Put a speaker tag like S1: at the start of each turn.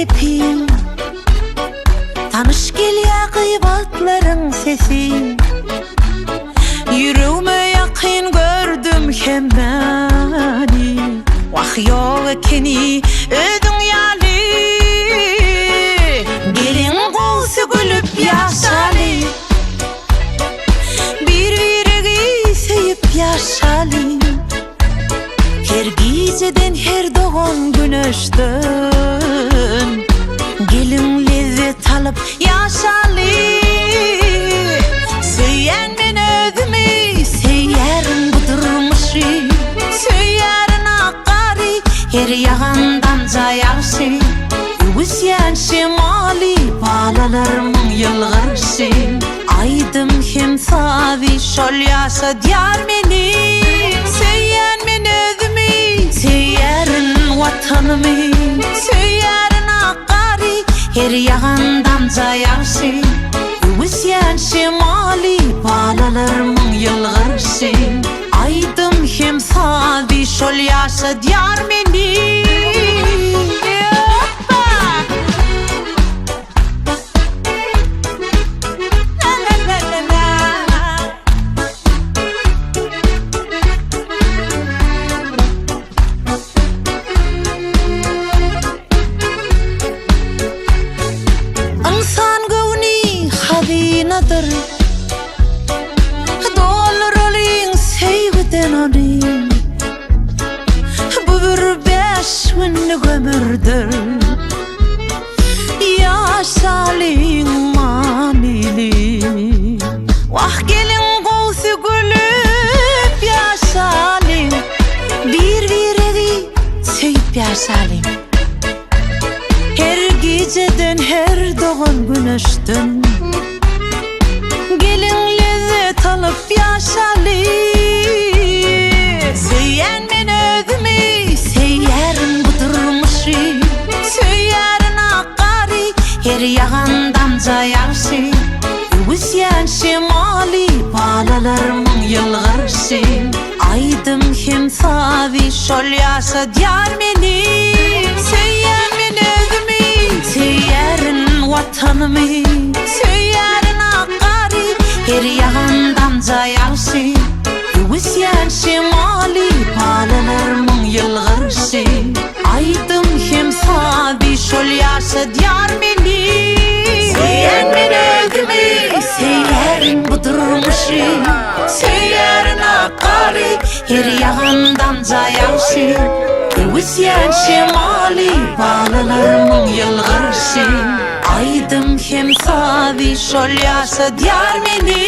S1: gepi. Tanyş gelýä gybatlaryň sesi. Ýüregime ýakyn gördüm hemmäni. Wah ýok ekeni özüň ýaly. Geliň gowsy gülüp ýaşaly. Bir-biregi söýüp ýaşaly. Her gijeden her dogan güneşden Geliň lezzet alyp ýaşaly Söýýän men özümi, söýýärin bu durmuşy Söýýärin ak gary, her ýagan damja ýagşy Öwüsýän şemaly, balalarymyň ýylgyryşy Aýdym hem sazy şol ýaşadýar meni Söýýän men özümi, söýýärin Watanymy Söýýärin ak gary, her ýagan damja ýagşy Öwüsýän şemaly, balalarymyň ýylgyryşy Aýdym hem sazy şol ýaşadýar meni Ynsan göwni hazynadyr. Dolduralyň söýgüden ony. Bu bir bäş günlük ömürdir. Ýaşalyň manyly. Wah geliň gowsy gülüp ýaşalyň. Bir-biregi söýüp ýaşalyň. Her gijeden her dogan güneşden. Geliň lezzet alyp ýaşalyň. Söýýän men özümi, söýýärin bu durmuşy. Söýýärin ak gary, her ýagan damja ýagşy. Öwüsýän şemaly, balalarymyň ýylgyryşy. Aýdym hem sazy şol ýaşadýar meni. Söýýän men özümi, söýýärin Watanymy. Söýýärin ak gary, her ýagan damja ýagşy. Öwüsýän şemaly, balalarymyň ýylgyryşy. Aýdym hem sazy şol ýaşadýar meni. Söýýän men özümi, söýýärin bu durmuşy. Söýýärin ak gary, her ýagan damja ýagşy. Öwüsýän şemaly, balalarymyň ýylgyryşy. Aýdym hem sazy şol ýaşadýar meni.